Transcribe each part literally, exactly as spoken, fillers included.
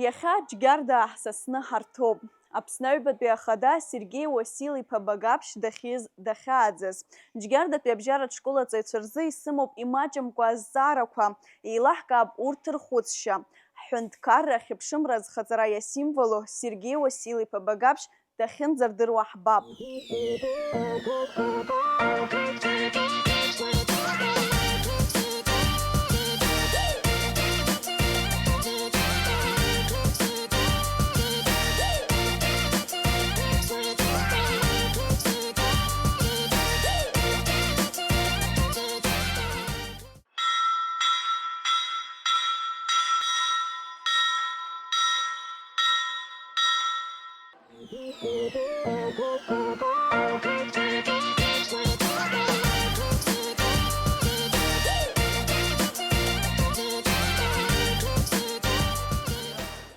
Иахьа Џьгьарда ҳсасны ҳарҭоуп. Аԥсны аҩбатәи ахада Сергеи Уасил-иԥа Багаԥшь дахьиз, дахьааӡаз. Џьгьардатәи абжьаратә школ аҵаҩцәа рзы исымоуп имаҷымкәа азҵаарақәа, еилаҳкаап урҭ рхәыцшьа. Ҳҳәынҭқарра ахьыԥшымра азхаҵара иасимволу Сергеи Уасил-иԥа Багаԥшь дахьынӡардыруа ҳбап.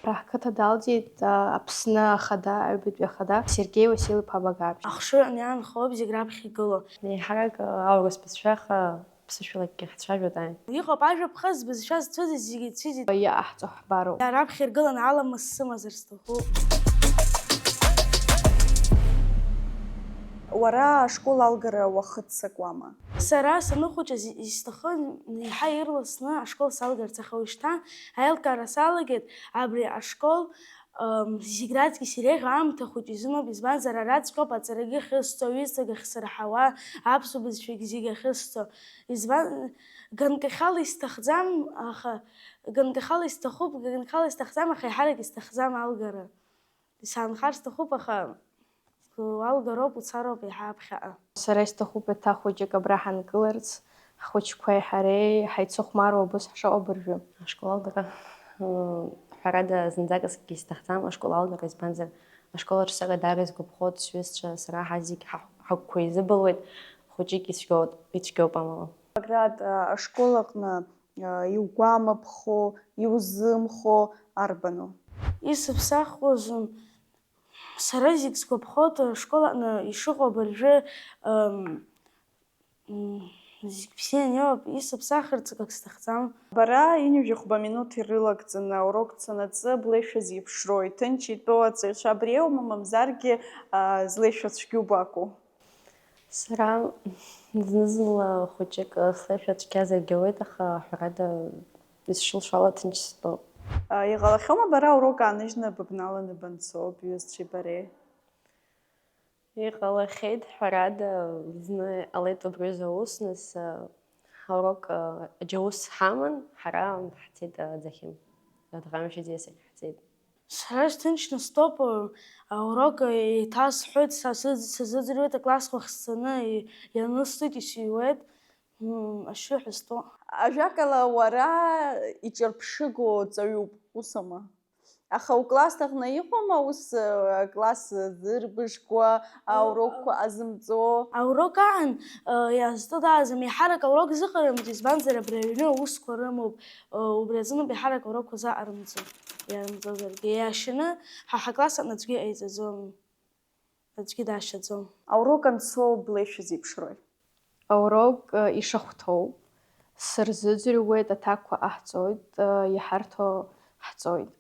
Ҳара ҳқыҭа далҵит, а, Аԥсны ахада, аҩбатәи ахада, Сергеи Уасил-иԥа Багаԥшь. Ахшыҩ аҟны иаанхо ауп зегь раԥхьа игылоу. Еиҳарак, а, аурыс бызшәаха ԥсышәалакгьы ҳцәажәоит, ааи. Иҟоуп ажәа ԥхыӡ, бызшәа зцәыӡыз зегьы цәыӡит. Иа-, иаҳҵо ҳбароуп. Иара раԥхьа иргыланы аламыс сымазар сҭахуп. Уара ашкол алгара уахыццакуама? Сара саныхәыҷыз исҭахын еиҳа ирласны ашкол салгарц, аха уажәшьҭа аилкаара салагеит абри ашкол. Ам, зегь раҵкыс иреиӷьу аамҭа хәыҷ изыноуп, избанзар, араҵәҟьоуп аҵарагьы ахьысҵо, аҩызцәагь ахьсырҳауа, аԥсуа бызшәагь зегь ахьысҵо. Избан, ганкахьала исҭахӡам, аха, ганкахьала исҭахуп, ганкахьала исҭахӡам, аха еиҳарак исҭахӡам алгара. Исаанхар сҭахуп, аха уалгароуп, уцароуп еиҳа аԥхьаҟа. Сара исҭахуп еиҭа хәыҷык абра ҳанкыларц, ҳхәыҷқәеи ҳареи ҳаицыхәмаруа убыс ҳшыҟоу абыржәы. Ашкол алгара, ыы, ҳәарада, зынӡакгьы исҭахӡам ашкол алгара, избанзар, ашкол аҿы сара даара исгәаԥхоит сҩызцәа, сара, ҳа зегь ҳа-, ҳагәқәа еизыбылуеит, хәыҷык ицәгьоуп, ицәгьоуп амала. Баграт, а, ашкол аҟны, а, иугәамыԥхо, иузымхо арбану? Исыԥсахуазу? Сара зегь сгәаԥхоит, ашкол аҟны ишыҟоу абыржәы, ам, м, зегь бзианы иҟоуп, исыԥсахырц акгьы сҭахӡам. Бара ҩажәи хәба минуҭ ирылагӡаны аурок цанаҵы блеишәа зеиԥшроу, иҭынч итәоу аҵаҩцәа абри аума, мамзаргьы, а, злеишәа цәгьоу бакәу? Сара зны-зынла хәыҷык слеишәа цәгьазаргьы ауеит, аха ҳәарада, исшылшо ала ҭынч стәоуп. А, иҟалахьоума бара аурок ааныжьны быбналаны банцо, бҩызцәеи бареи? Иҟалахьеит, ҳәарада, зны иҟалеит убри азы аус, нас, а, аурок, а, џьаус ҳаман, ҳара ҳцеит аӡахьы. Адӷамшьаӡа ҳцеит. Сара сҭынчны стәоуп, аурок еиҭасҳәоит, са сыӡ-, сазыӡырҩуеит аклассқәа хсҵаны, и-, ианысҵоит, исыҩуеит, м, ашәыҳәа стәоуп. Ажәакала, уара иҿырԥшыго ҵаҩуп, усоума? Аха укласс аҟны иҟоума ус, э, акласс зырбыжкуа, аурокқәа азымҵо? Аурок аан, э, иазҵаазым, еиҳарак аурок зыҟарымҵо, избанзар, абри аҩны аусқәа рымоуп, э, убри азыноуп еиҳарак аурокқәа заҟарымҵо, иарымҵозаргьы. Иашьаны ҳа ҳакласс аҟны аӡәгьы иҟаиҵаӡом, аӡәгьы дашьаӡом. Аурок анцо блеишәа зеиԥшрои? Аурок, э, ишахәҭоу, сырзыӡырҩуеит, аҭакқәа ҟаҳҵоит, э, иҳарҭо ҳҵоит.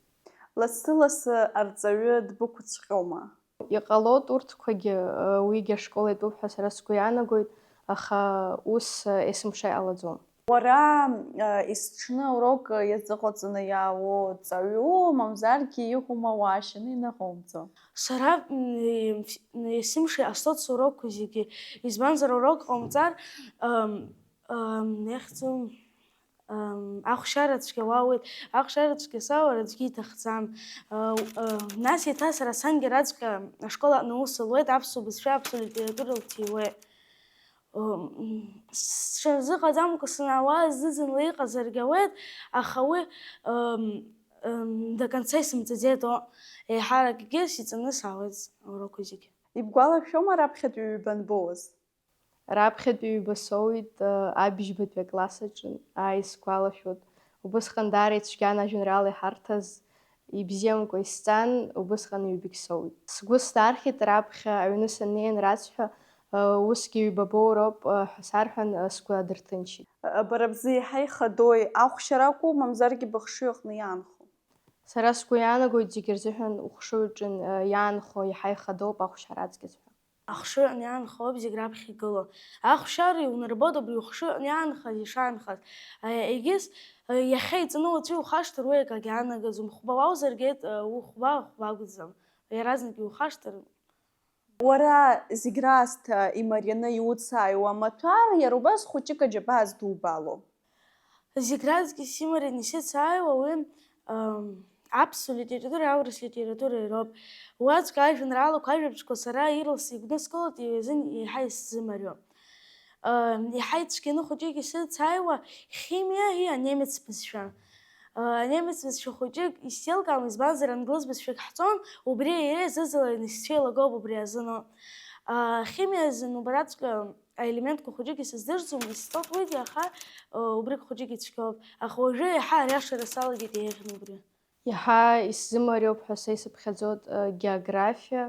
Лассы-лассы арҵаҩы дбықәыцәҟьома? Иҟалоит урҭқәагьы, э, уигьы ашкол иатәуп ҳәа сара сгәы иаанагоит, аха ус, э, есымша иҟалаӡом. Уара, э, есҽны аурок, э, иазыҟаҵаны иаауо ҵаҩу, мамзаргьы иҟоума уаашьаны инаҟоумҵо? Сара, м, есымша иҟасҵоит сурокқәа зегьы, избанзар, урок ҟаумҵар, ам, ам, иахьӡу, ам, ахәшьара цәгьа уауеит, ахәшьара цәгьа сауар аӡәгьы иҭахӡам. А, а, нас еиҭа сара сангьы араҵәҟьа ашкол аҟны аус луеит, аԥсуа бызшәа, аԥсуа литература лҭиуеит. Ам, сҽазыҟаҵамкәа санаауа зны-зынла иҟазаргьы ауеит, аха уи, ам, ам, до конца исымҵаӡеит, о, еиҳаракгьы сиҵаны саауеит аурокқәа зегьы. Ибгәалашәома раԥхьатәи ҩба анбоуаз? Раԥхьатәи ҩба соуит, э, абжьбатәи акласс аҿы, ааи, исгәалашәоит. Убысҟан даара ицәгьан ажәеинраала иҳарҭаз, ибзиамкәа исҵан, убысҟан ҩбагь соуит. Сгәы снархьит раԥхьа аҩны саннеи анрасҳәа, э, усгьы ҩба боуроуп, э, ҳәа сарҳәан, э, сгәы адырҭынчит. Бара бзы еиҳа ихадои, ахәшьара акәу, мамзаргьы быхшыҩ аҟны иаанхо? Сара сгәы иаанагоит, зегьы рзыҳәан ухшыҩ аҿы, э, иаанхо иаҳа ихадоуп ахәшьара аҵкьыс ҳәа. Ахшыҩ аҟны иаанхо ауп зегь раԥхьа игылоу. Ахәшьара иунарбоит убри ухшыҩ аҟны иаанхаз, ишаанхаз. Э, егьыс, э, иахьа иҵаны уаҵәы иухашҭыр, уи акагьы аанагаӡом. Хәба уаузаргьы, э, ухәба, хәба акәӡам. Иаразнак иухашҭыр. Уара зегь раасҭа имарианы иуцааиуа амаҭәар, иара убас хәыҷык аџьабаа здубало. Зегь раҵкыс имарианы исыцааиуа уи, ам, аԥсуа литература, аурыс литература ироуп. Уаҵәҟьа ажәеинраалақәа, ажәабжьқәа сара ирласны игәныскылоит, иҩазын еиҳа исзымарио. Ам, еиҳа ицәгьаны хәыҷык исыцааиуа химиа и анемец бызшәа. Ы, анемец бызшәа хәыҷык исзеилкаам, избанзар, англыз бызшәак ҳҵон, убри иара изыӡырҩуа сцәа еилагоуп убри азыноу. Ы, химиа азын убраҵәҟьа аелементқәа хәыҷык исыздырӡом, исҵоит уигьы, аха, ы, убригь хәыҷык ицәгьоуп. Аха уажәы иаҳа ариашара салагеит еиӷьны убри. Иаҳа исзымариоуп ҳәа са исыԥхьаӡоит, ы, географиа,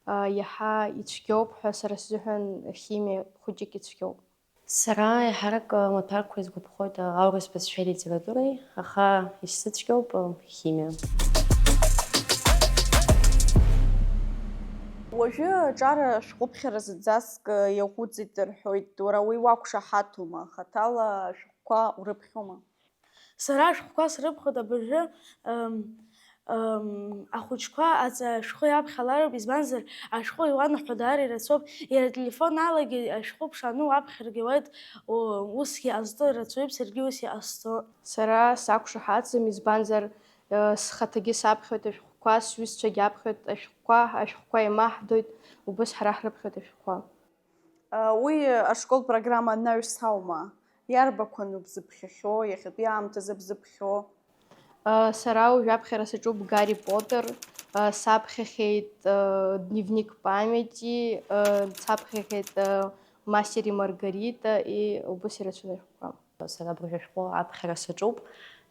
ы, иаҳа ицәгьоуп ҳәа сара сзыҳәан химиа хәыҷык ицәгьоуп. Сара еиҳарак, э, маҭәарқәа изгәаԥхоит, э, аурыс бызшәеи литературеи, аха исзыцәгьоуп, э, химиа. Уажәы аҿар шәҟәыԥхьара зынӡаск, э, иаҟәыҵит рҳәоит. Уара уи уақәшаҳаҭума? Хаҭала ашәҟәқәа урыԥхьома? Сара ашәҟәқәа срыԥхьоит абыржәы, м, м, ахәыҷқәа аҵа ашәҟәы иаԥхьалароуп, избанзар, ашәҟәы иуанаҳәо даара ирацәоуп. Иара ателефон алагьы ашәҟәы ԥшааны уаԥхьаргьы ауеит, о, усгьы иҟасҵо рацәаҩуп, саргьы ус иҟасҵо. Сара сақәшаҳаҭӡам, избанзар, э, схаҭагьы саԥхьоит ашәҟәқәа, сҩызцәагьы аԥхьоит ашәҟәқәа, ашәҟәқәа еимаҳдоит, убыс ҳара ҳрыԥхьоит ашәҟәқәа. Уи ашкол программа анаҩс аума? Иарбақәану бзыԥхьахьоу, иахьатәи аамҭазы бзыԥхьоу? Сара уажәаԥхьара саҿуп Гарри Поттер, саԥхьахьеит Дневник памяти, саԥхьахьеит Мастер и Маргарита и убыс ирацәаны ашәҟәқәа. Сара абыржәы ашәҟәы аԥхьара саҿуп,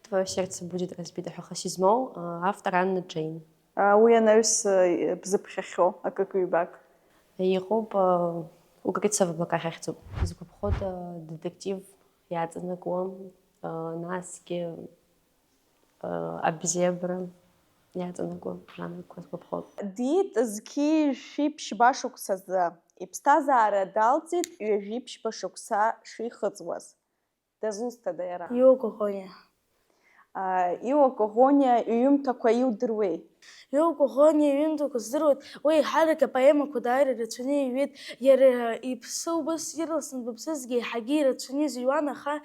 Твоё сердце будет разбито ҳәа хыс измоу, автор Анна Джейн. Уи анаҩс, э, бзыԥхьахьоу акык-ҩбак? Иҟоуп, э, Укрытие в облаках ахьӡуп. Изгәаԥхоит, э, детектив иаҵанакуа, э, насгьы, э, абзиабара иаҵанакуа жанрқәа сгәаԥхоит. Диит зқьи жәшәи ԥшьба шықәсазы. Иԥсҭазаара далҵит ҩажәи ԥшьба шықәса шихыҵуаз. Дызусҭада иара? Иуа Коӷониа. Иуа Коӷониа иҩымҭақәа иудыруеи? Иуа Коӷониа иҩымҭақәа здыруеит, уи еиҳарак апоемақәа даара ирацәаны иҩит, иара иԥсы убыс ирласны дыԥсызҭгьы еиҳагьы ирацәаны изыҩуан, аха.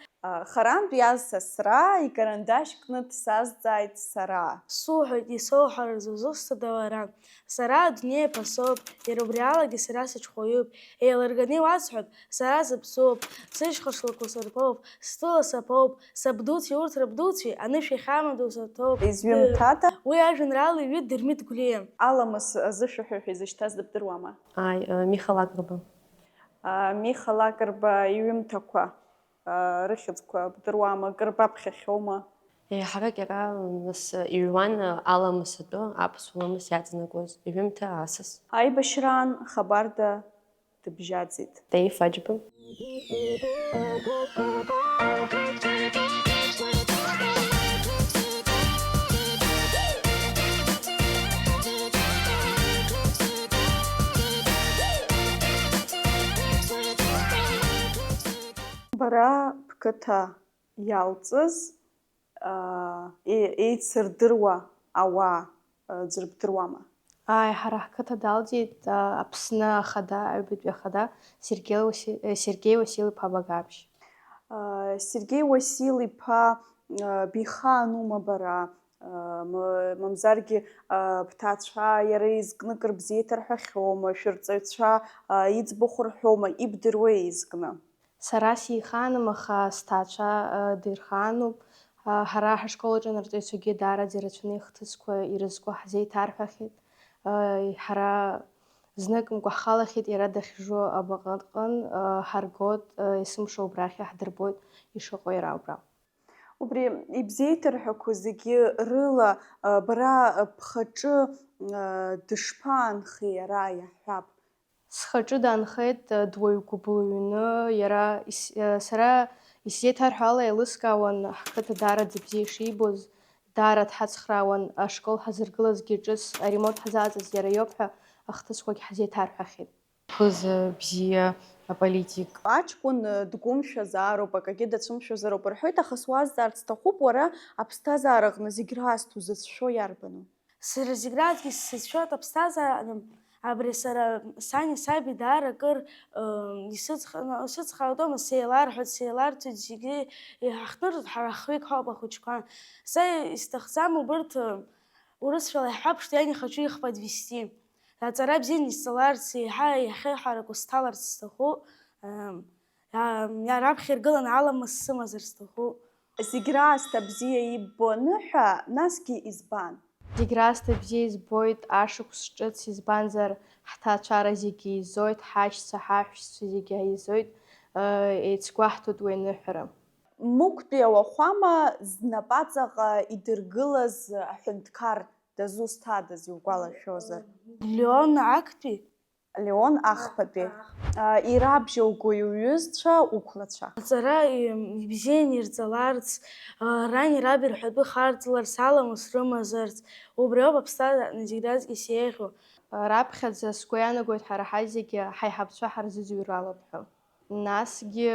Харантә иаз сасра икарандашь кны дсазҵааит сара. Суҳәоит, исоуҳәарыз узусҭада уара? Сара адунеи аԥасоуп, иара убри алагьы сара сыҽхәаҩуп. Еилырганы иуасҳәап, сара сыԥсуп, сышьха шлақәа сырԥоуп, стәыла саԥоуп, сабдуцәеи урҭ рабдуцәеи анышә иахьамадоу саҭоуп. Изҩымҭада? Уи ажәеинраала иҩит Дырмит Гәлиа. Аламыс азышәаҳәаҩ ҳәа изышьҭаз дыбдыруама? Ааи, э, Миха Лакрба. А, Миха Лакрба иҩымҭақәа, а, рыхьӡқәа бдыруама, акыр баԥхьахьоума? Еиҳарак иара, нас, иҩуан аламыс атәы, аԥсуа ламыс иаҵанакуаз, иҩымҭа асас. Аибашьраан Хабарда дыбжьаӡит. Таиф Аџьба. Бара бқыҭа иалҵыз, аа, е-, еицырдыруа ауаа, аа, ӡәыр бдыруама? Ааи, ҳара ҳқыҭа далҵит, аа, Аԥсны ахада, аҩбатәи ахада Сергел Уаси-, э, Сергеи Уасил-иԥа Багаԥшь. Аа, Сергеи Уасил-иԥа, аа, бихаанума бара? Аа, ма-, мамзаргьы, аа, бҭаацәа иара изкны кыр бзеиҭарҳәахьоума, шәырҵаҩцәа, аа, иӡбахә рҳәома, ибдыруеи изкны? Сара сихаанума, аха сҭаацәа, ы, дырхаануп. Ы, ҳара ҳашкол аҿы анырҵаҩцәагьы даараӡа ирацәаны ихҭысқәа ирызку ҳзеиҭарҳәахьеит. Ы, ҳара зныкымкәа ҳхалахьеит иара дахьжу абаҟа аҟын, ы, ҳаргоит, ы, есымша убрахь иаҳдырбоит ишыҟоу иара убра. Убри ибзеиҭарҳәақәо зегьы рыла, ы, бара, ы, бхаҿы, ы, дышԥаанхеи иара, иаҳҳәап? Схаҿы даанхеит, дуаҩ гәыбылҩны, иара ис-, сара исзеиҭарҳәо ала еилыскаауан ҳқыҭа даараӡа бзиа ишибоз, Даара дҳацхраауан, ашкол ҳазыргылазгьы ҿыц аремонт ҳзааҵаз иара иоуп ҳәа ахҭысқәагь ҳзеиҭарҳәахьеит. Ԥыза бзиа аполитик. Аҷкәын дгәымшәазароуп, акагьы дацәымшәозароуп рҳәоит, аха суазҵаарц сҭахуп, уара аԥсҭазаараҟны зегь раасҭа узыцәшәо иарбану? Сара зегь раасҭагьы сзыцәшәоит аԥсҭазаараҟны, абри сара сани саби даара акыр, ыы, исыцхраауа, исыцхраауа, сеиларҳәоит, сеиларцоит, зегьы иҳахҭнырҵоит, ҳара хҩык ҳауп ахәыҷқәа. Са исҭахӡам убырҭ, ыы, урысшәала иаҳҳәап, что я не хочу их подвести. Аҵара бзианы исҵаларц, еиҳа иахьа ҳаракы сҭаларц сҭахуп, ыы, иа-, иа-, раԥхьа иргыланы аламыс сымазар сҭахуп. Зегь раасҭа бзиа иббо аныҳәа, насгьы избан? Зегь раасҭа бзиа избоит ашықәс ҿыц, избанзар, ҳҭаацәара зегьы еизоит, ҳашьцәа, ҳаҳәшьцәа зегьы еизоит, ыы, еицгәаҳҭоит уи аныҳәара. Мықәтәи ауахәама знапаҵаҟа идыргылаз аҳәынҭқар дызусҭадаз иугәалашәозар? Леон актәи? Леон Ахԥатәи. Ахԥатәи. А, ирабжьоугои уҩызцәа, уқәлацәа? Аҵара, м, ибзианы ирҵаларц, а, рани раби рҳәатәы харҵаларц, аламыс рымазарц, убри ауп аԥсҭазаараҟны зегь раҵкьыс еиӷьу. Раԥхьаӡа сгәы иаанагоит ҳара ҳазегьы ҳаиҳабацәа ҳарзыӡырҩралап ҳәа. Насгьы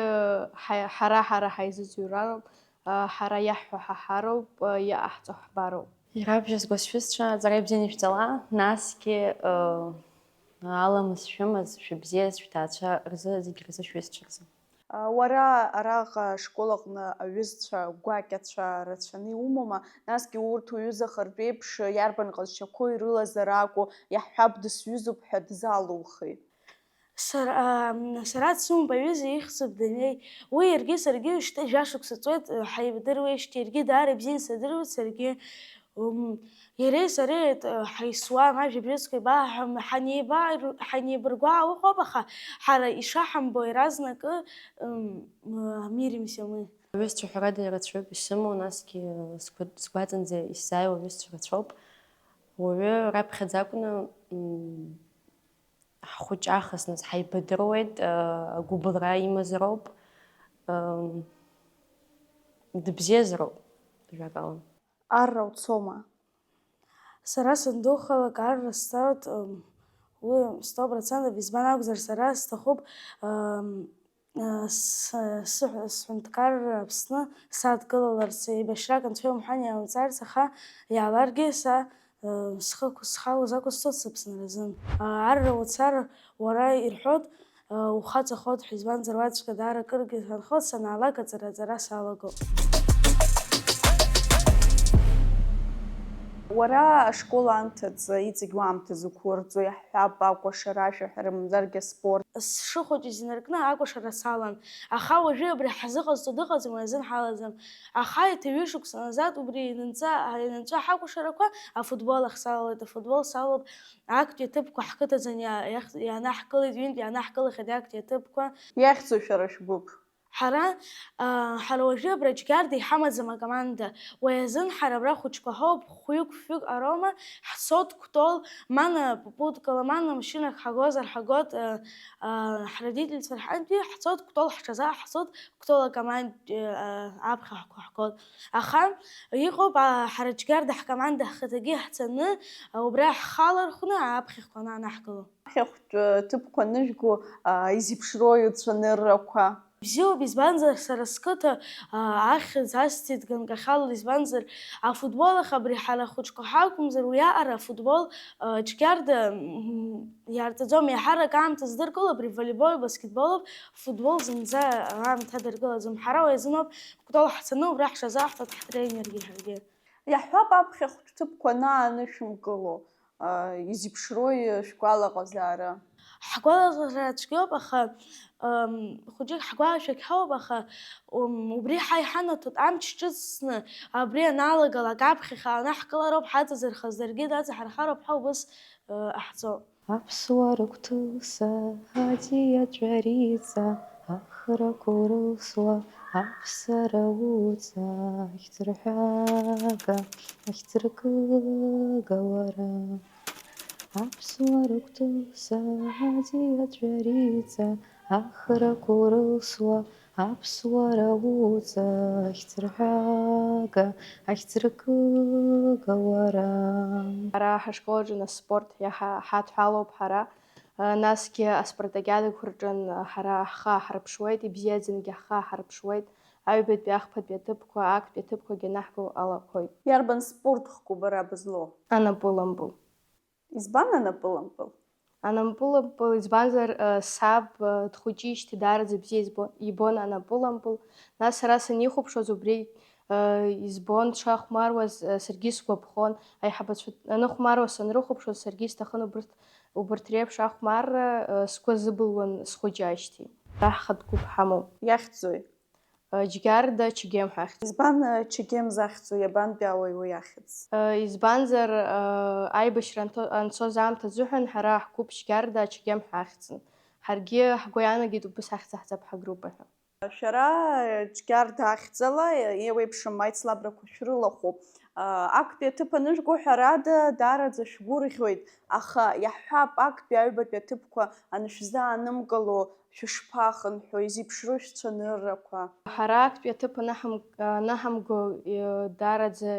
ҳа-, ҳара, ҳара ҳаизыӡырҩралап, а, ҳара иаҳҳәо ҳаҳароуп, а, иҟаҳҵо ҳбароуп. Ирабжьазго сҩызцәа, аҵара ибзианы ишәҵала, насгьы, ы, аламыс шәымаз, шәыбзиаз, шәҭаацәа рзы, зегь рзы, шәҩызцәа рзы. А, уара араҟа ашкол аҟны аҩызцәа гәакьацәа рацәаны иумоума? Насгьы урҭ уҩыза хыртә еиԥш иарбан ҟазшьақәоу ирылазар акәу, иаҳҳәап, дысҩызоуп ҳәа дызалухи? Сара, ам, сара дсымоуп, аҩыза ихьӡуп Дамеи. Уи иаргьы саргьы шьҭа жәашықәса ҵуеит, ҳаибадыруеижьҭеи, иаргьы даара ибзианы садыруеит саргьы. М, иареи сареи, э, ҳаисуан, ажәабжьыцқәа еибаҳҳәон, ҳанеиба-, ҳанеибаргәаа ыҟоуп, аха ҳара ишаҳамбо иаразнакы, м, м, миримся мы. Аҩызцәа ҳәарада ирацәоуп исымоу, насгьы сгәы-, сгәаҵанӡа исзааиуа аҩызцәа рацәоуп. Уаҩы раԥхьаӡа акәны, м, ҳхәыҷы аахыс нас ҳаибадыруеит, агәыбылра имазароуп, дыбзиазароуп, ажәакала. Арра уцома? Сара сандухалак арра сцоит, уи сто процентов, избан акәзар, сара сҭахуп, С-, сыҳәа-, сҳәынҭқарра Аԥсны садкылаларц, еибашьрак анцәа иумҳәан иаауҵарц, аха иааларгьы са, э, схы, схала узақәысҵоит сыԥсынра азын. Арра уцар, уара ирҳәоит, э, ухаҵахоит ҳәа, избанзар, уаҵәҟьа даара акыргьы ҭанхоит, санаалак аҵара-, аҵара салагоуп. Уара ашкол аамҭазы иҵегь уаамҭа зықәурҵо, иаҳҳәап, акәашара, ашәаҳәара, мамзаргьы аспорт. Сшыхәыҷыз инаркны акәашара салан, аха уажәы абри ҳзыҟазҵо дыҟаӡам, уи азын ҳалаӡам. Аха еиҭа ҩышықәса назад убри инанҵа-, инанҵәа ҳакәашарақәа афутбол ахь салалеит, афутбол салоуп, актәи аҭыԥқәа ҳқыҭаӡаны иа-, иахь-, иаанаҳкылеит, ҩынтә иаанаҳкылахьеит актәи аҭыԥқәа. Иахьӡу шәара шәгәыԥ? Ҳара, аа, ҳара уажәы абра Џьгьарда иҳамаӡам акоманда. Уи азын ҳара абра хәыҷқәа ҳауп, хәҩык-фҩык ароума, ҳцот Кәтол, мана попуткала, мана машьынак ҳагозар ҳагот, э, э, ҳродительцәа рҳәантәи ҳцот Кәтол ҳҽаза, ҳцот Кәтол акоманд, э, э, аԥхьа ҳгот. Аха иҟоуп, а, ҳара Џьгьарда ҳкоманда ҳхаҭагьы ҳцаны, а, убра ҳхалархәны аԥхьахәқәа анаҳкыло. Аԥхьахәтә ҭыԥқәа анышәгу, а, изеиԥшроу ицәаныррақәа? Бзиоуп, избанзар, сара сқыҭа, а, ахьӡ асҭеит ганкахьала, избанзар, афутбол ахь абри ҳара ҳхәыҷқәа ҳакәымзар, уиаҟара афутбол, а, Џьгьарда, м, иарҵаӡом, еиҳарак аамҭа здыркыло абри волейбол, баскетболуп, футбол зынӡа аамҭа адыркылаӡом. Ҳара уи азыноуп Кәтол ҳцаны убра ҳҽазаҳҭоит ҳтренергьы ҳаргьы. Иаҳҳәап, аԥхьахәтә ҭыԥқәа анаанышәымгыло, а, изеиԥшрои шәгәалаҟазаара? Ҳгәалаҟазаара цәгьоуп, аха, ам, хәыҷык ҳгәалашәагь ҳауп, аха, ум, убри ҳа иҳанаҭоит амч ҿыцны, абри анаалгалак аԥхьахь аанаҳкылароуп, ҳаҵазырхаз даргьы даҵаҳархароуп ҳәа убыс, ы, ҟаҳҵоит. Аԥсуаа рыгәҭыса, аӡиа ҵәариҵа, ахрақәа урылсуа, аԥсара уҵа, ахьӡырҳәага, ахьӡыркыга уара. Аԥсуаа рыгәҭыса, аӡиа ҵәариҵа, ахрақәа урылсуа, Аԥсуара уҵа ахьӡырҳәага, ахьӡыркыга уара. Ҳара ҳашкол аҿы аспорт иаҳа ҳадҳәалоуп ҳара. Насгьы аспартакиадақәа рҿы ҳара ҳхы аҳарԥшуеит, ибзиаӡангьы ҳхы аҳарԥшуеит. Аҩбатәи, ахԥатәи аҭыԥқәа, актәи аҭыԥқәагьы анаҳго алахәхоит. Иарбан спорт хкуп бара бызлоу? Анапылампыл. Избан анапылампыл? Анапылампыл, избанзар, саб дхәыҷижьҭеи даараӡа бзиа избон, ибон анапылампыл. Нас сара санихәаԥшуаз убри избон дшахәмаруаз, саргьы сгәаԥхон. Аиҳабацәа аныхәмаруа санрыхәаԥшуаз, саргьы исҭахын убырҭ, убырҭ реиԥш ахәмарра сгәы азыбылуан схәыҷаижьҭеи. Ҳара ҳхатә гәыԥ ҳамоуп. Иахьӡзои? Џьгьарда Чегем ҳәа ахьӡуп. Избан Чегем захьӡу, иабантәи ауаҩ уи ахьӡ? Избанзар, аибашьра анҭо-, анцоз аамҭа азыҳәан ҳара ҳгәыԥ Џьгьарда Чегем ҳәа ахьӡын. Ҳаргьы ҳгәы иаанагеит убыс ахьӡ ҳҵап ҳгруппа ҳәа. Шәара Џьгьарда ахьӡала еиуеиԥшым аицлабрақәа шәрылахәуп. Актәи аҭыԥ анышәго, ҳәарада, даараӡа шәгәырӷьоит, аха иаҳҳәап, актәи аҩбатәи аҭыԥқәа анышәзаанымгыло, шәышԥахынҳәуеи, изеиԥшроу шәцәаныррақәа? Ҳара актәи аҭыԥ анаҳам-, анаҳамго, э, даараӡа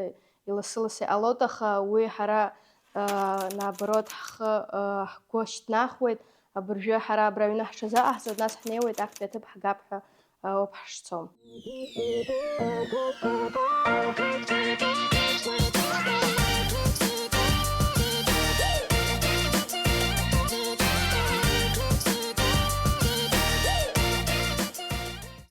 иласы-ласы иҟалоит, аха уи ҳара, э, наоборот, ҳхы, э, ҳгәы шьҭнахуеит. Абыржәы ҳара абра аҩны ҳҽазыҟаҳҵоит, нас ҳнеиуеит, актәи аҭыԥ ҳгап ҳәа, э, ауп ҳашцо.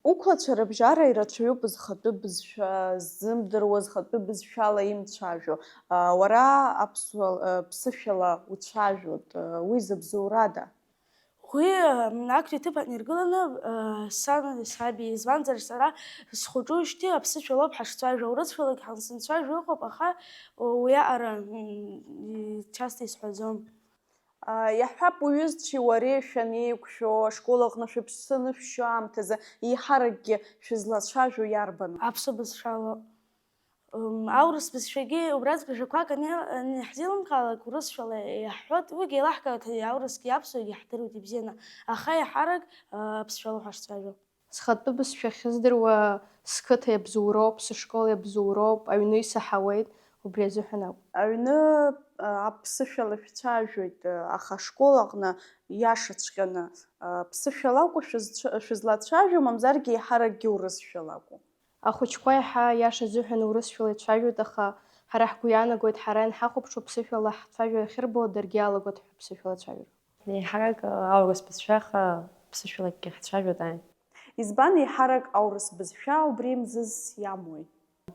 Уқәлацәа рыбжьара ирацәаҩуп зхатәы бызшәа ззымдыруа, зхатәы бызшәала имцәажәо. Уара аԥсуа, ԥсышәала уцәажәоит, уи зыбзоурада? Уи, м, актәи аҭыԥ аҿы иргыланы, э, сани саби, избанзар, сара схәыҷуижьҭеи аԥсышәа лоуп ҳашцәажәо, урысшәалагь ҳансынцәажәо ыҟоуп, аха уиаҟара, м, и-, часто исҳәаӡом. А, иаҳҳәап, уҩызцәеи уареи шәанеиқәшәо, ашкол аҟны шәыԥсы анышәшьо аамҭазы, еиҳаракгьы шәызлацәажәо иарбану? Аԥсуа бызшәала. М, аурыс бызшәагьы убраҵәҟьа жәақәак ани-, аниаҳзеилымкаалак, урысшәала иаҳҳәоит, уигьы еилаҳкааит, аурысгьы аԥсуагьы иаҳдыруеит ибзианы, аха еиҳарак, а, аԥсшәала ҳашцәажәо. Схатәы бызшәа ахьыздыруа сқыҭа иабзоуроуп, сышкол иабзоуроуп, аҩны исаҳауеит, убри азыҳәан ауп. Аҩны, а, аԥсышәала шәцәажәоит, а, аха ашкол аҟны иашаҵәҟьаны, а, ԥсышәала акәу шәызцәа-, шәызлацәажәо, мамзаргьы еиҳаракгьы урысшәала акәу? Ахәыҷқәа еиҳа, иаша азыҳәан, урысшәала ицәажәоит, аха ҳара ҳгәы иаанагоит, ҳара ианҳахәаԥшуа ԥсышәала ҳцәажәара ахьырбо, даргьы иалагоит ҳәа ԥсышәала ацәажәара. Еиҳарак аурыс бызшәаха ԥсышәалакгьы ҳцәажәоит ааи. Избан еиҳарак аурыс бызшәа убри мзызс иамои?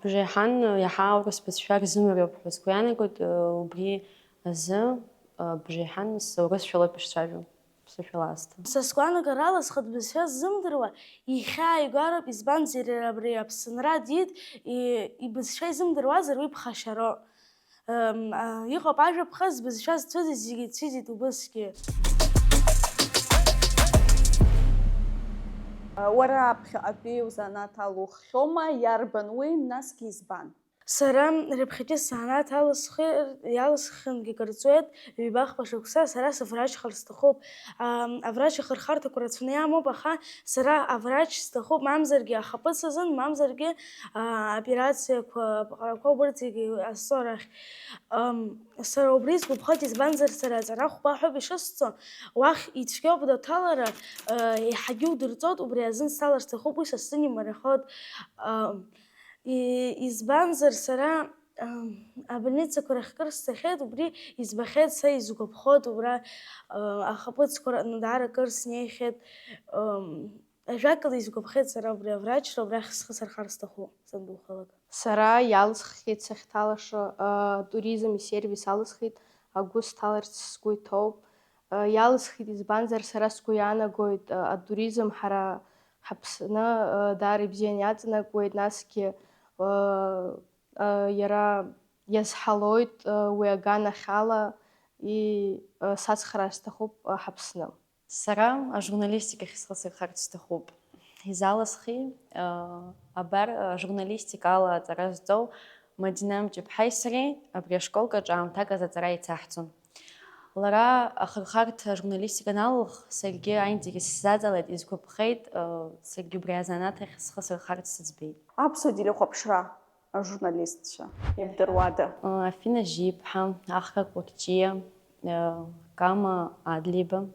Бжеиҳан иаҳа аурыс бызшәа рзымариоуп ҳәа сгәы иаанагоит, убри азы бжеиҳан урысшәалоуп ишцәажәо. Ԥсышәала аасҭа. Са сгәаанагарала, схатә бызшәа ззымдыруа ихьааигароуп, избанзар, иара абри Аԥсынра диит, и-, ибызшәа изымдыруазар, уи ԥхашьароуп. Ем, а, иҟоуп ажәаԥҟа, збызшәа зцәыӡыз зегьы ицәыӡит убысгьы. Уара аԥхьаҟатәи узанааҭ алуххьоума, иарбан уи, насгьы избан? Сара раԥхьатәи сзанааҭ алысхи-, иалысххьангьы кыр ҵуеит, ҩба-хԥа шықәса сара сыврачхар сҭахуп. Ам, аврач ахырхарҭақәа рацәаны иамоуп, аха сара аврач сҭахуп, мамзаргьы ахаԥыц азын, мамзаргьы, а, операциақәа, аԥҟарақәа, убырҭ зегьы ҟасҵо арахь. Ам, сара убри сгәаԥхоит, избанзар, сара аҵара хәба ҳәоуп ишысҵо, уахь ицәгьоуп аҭалара, а, еиҳагьы удырҵоит, убри азын сҭалар сҭахуп, уи са сзын имариахоит. Ам, И-, избанзар, сара, ам, абольницақәа рахь кыр сцахьеит, убри избахьеит, са исгәаԥхоит, убра, а, ахаԥыцқәа рҟны даара кыр снеихьеит, ам, ажәакала, исгәаԥхеит сара убри аврачра, убрахь схы сырхар сҭахуп, сандухалак. Сара иалысххьеит сахьҭалаша, а, туризм исервис алысхит, агәы сҭаларц сгәы иҭоуп. Иалысхит, избанзар, сара сгәы иаанагоит, атуризм ҳара ҳаԥсны даара ибзианы иаҵанакуеит, насгьы иара иазҳалоит уи аганахьала, и-, сацхраар сҭахуп ҳаԥсны. Сара ажурналистикахь схы сырхарц сҭахуп. Изалысхи, абар, ажурналистика ала аҵара зҵоу Мадина Мҷыԥҳаи сареи абри ашколк аҿы аамҭак азы аҵара еицаҳҵон. Лара ахырхарҭа ажурналистика аналылх, саргьы аинтерес сзаҵалеит, исгәаԥхеит, э, саргьы убри азанааҭ ахь схы сырхарц сыӡбеит. Аԥсуа телехәаԥшра ажурналистцәа, ибдыруада? Э, Афина Жьиԥҳа, Ахра Кәакьчиа, э, Кама Адлеиба.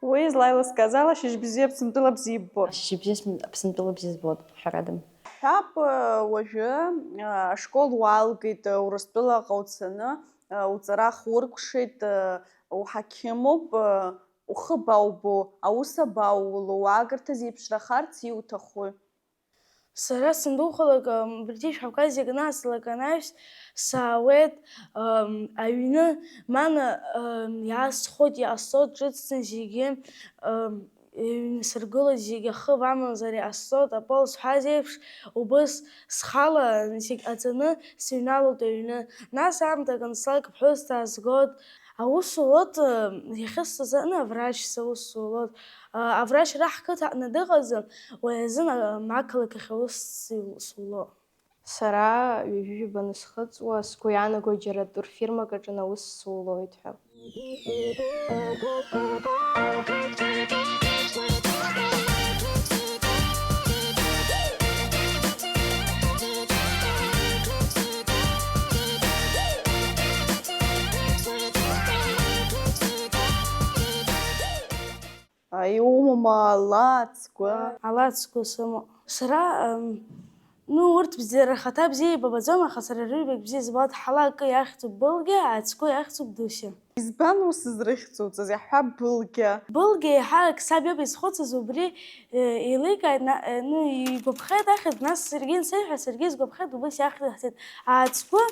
Уи злаилыскааз ала, шьыжьбзиа Аԥсынтәыла бзиа иббоит. Шьыжьбзиа Аԥсынтәыла бзиа збоит, ҳәарада. Ҳәап, уажәы, ашкол уалгеит, Урыстәылаҟа уцаны, уҵара хуркәшеит, уҳақьымуп, ухы абаубо, аус абаулоу, уаагырҭа зеиԥшрахарц иуҭахуи? Сара сандухалак, м, Бритиш Кавказиа кнаслак анаҩс саауеит, м, аҩны, мана, м, иаасхәоит, иҟасҵоит ҿыцӡа зегьы, м, иҩнсыргылоит зегьы, ахы амамзар иҟасҵоит, апол сҳәаз еиԥш, убыс схала зегь ҟаҵаны сыҩналоит аҩны. Нас аамҭак анцалак ԥҳәыс даазгоит, аус улоит, м, иахьысҵаз аҟны аврач саус улоит. А, аврач ара ҳқыҭа аҟны дыҟаӡам, уи азын, а, ақалақь ахь аус сил-, сулоит. Сара ҩажәижәаба анысхыҵуа, сгәы иаанагоит џьара турфирмак аҿы аус сулоит ҳәа. Иумоума ала ацгәы? Ала ацгәы сымоуп. Сара, ам, ну, урҭ бзиа, рхаҭа бзиа ибабаӡом, аха сара рыҩбагь бзиа збоит, ҳала акы иахьӡуп Былгьа, ацгәы иахьӡуп Дусиа. Избан ус зрыхьӡуҵаз, иаҳҳәап, Былгьа? Былгьа еиҳарак саб иоуп изхәыцыз, убри, э, еиликааит, на-, э, ну, игәаԥхеит ахьӡ, нас саргьы ансеиҳәа, саргьы сгәаԥхеит, убыс иахьӡ ҳҵеит. Ацгәы,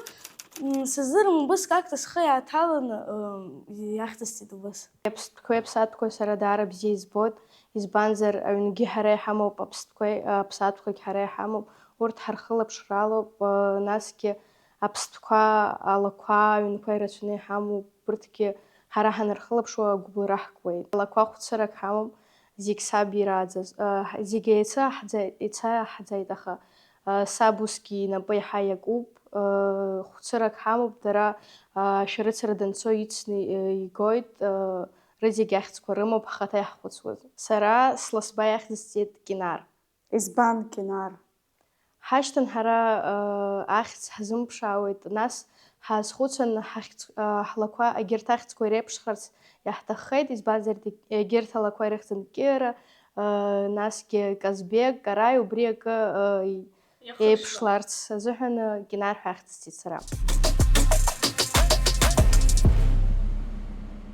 м, сыздырам, убыск акта схы иааҭаланы, м, иахьӡысҵеит убыс. Аԥстәқәеи аԥсаатәқәеи сара даара бзиа избоит, избанзар, аҩнгьы ҳара иҳамоуп, аԥстәқәеи аԥсаатәқәагь ҳара иҳамоуп, урҭ ҳархылаԥшралоуп, насгьы аԥстәқәа, алақәа, аҩнқәа ирацәаны иҳамоуп, урҭгьы ҳара ҳанырхылаԥшуа агәыбылра ҳкуеит. Алақәа хәцарак ҳамоуп, зегь саб ирааӡаз, зегь еицаҳӡа-, еицаҳӡаит, аха Саб усгьы инапы еиҳа иакуп, хәцырак ҳамоуп, дара ашәарыцара данцо ицны игоит, рызегь ахьӡқәа рымоуп ҳхаҭа иаҳхәыцуаз. Сара сласба иахьӡысҵеит Кьынар. Избан Кьынар? Ҳашьҭан ҳара ахьӡ ҳзымԥшаауеит, нас ҳаазхәыцын, ҳахьӡ-, ҳлақәа егьырҭ ахьӡқәа иреиԥшхарц иаҳҭаххеит, избанзар, егьырҭ алақәа ирыхьӡын Кьыра, насгьы Казбек, Караи, убри акы, еиԥшларц азыҳәан, Кьынар ҳәа ахьӡысҵеит сара.